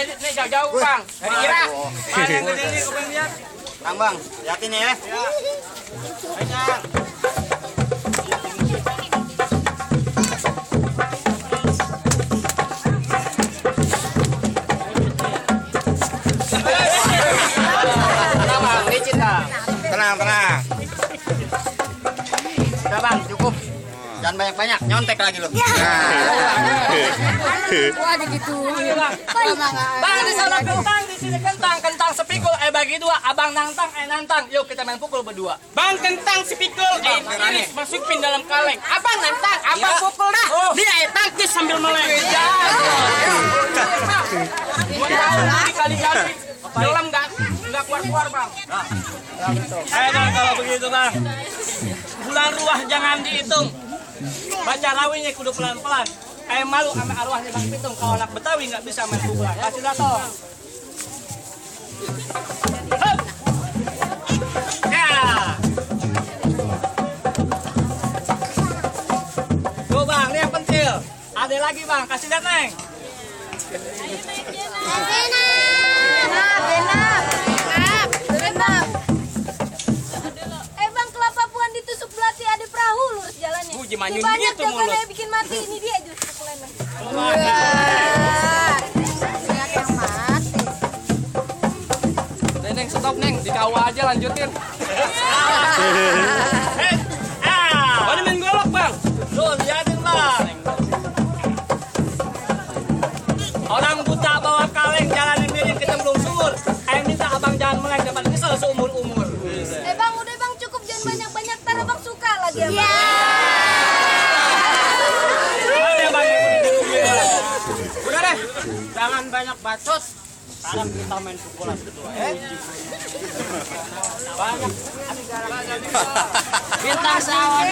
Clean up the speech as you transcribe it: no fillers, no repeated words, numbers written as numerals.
nih jauh-jauh bang. Dari kira. Mana yang gede nih kau lihat? Bang, liatin ya. Banyak. Tenang. Udah bang, cukup. Jangan banyak-banyak, nyontek lagi lo. Wah, gitu. Bang di sana kentang, di sini kentang sepikul. Bagi dua, abang nantang. Yuk kita main pukul berdua. Bang kentang sepikul, tiris masukin dalam kaleng. Abang nantang, abang pukul dah. Dia tangkis sambil meleng. Kali dalam nggak keluar bang. Nah, kalau begitu bang, bulan ruah jangan dihitung. Baca rawinya kudu pelan-pelan. Malu sama arwahnya Bang Pitung. Kalau anak Betawi nggak bisa main pukulan. Kasih datang. Ya. Tuh bang, ini yang pentil. Ada lagi bang, kasih lihat neng. Bang, kelapa puan ditusuk belati ada perahu lurus jalannya. Manyun banyak gitu jawabannya mulut. bikin mati. Ini dia justru pukulannya. Neng stop neng, di kawah aja lanjutin. Mana main golok bang? Tuh liatin bang. Orang buta bawa kaleng jalanin miring kita belum sumur. Minta abang jangan meleng dapat nyesel seumur-umur. Bang, udah bang, cukup jangan banyak-banyak. Ntar abang suka lagi ya bang. Udah deh, jangan banyak bacot. Sekarang kita main pukulan kedua. Banyak. Bintang sawan.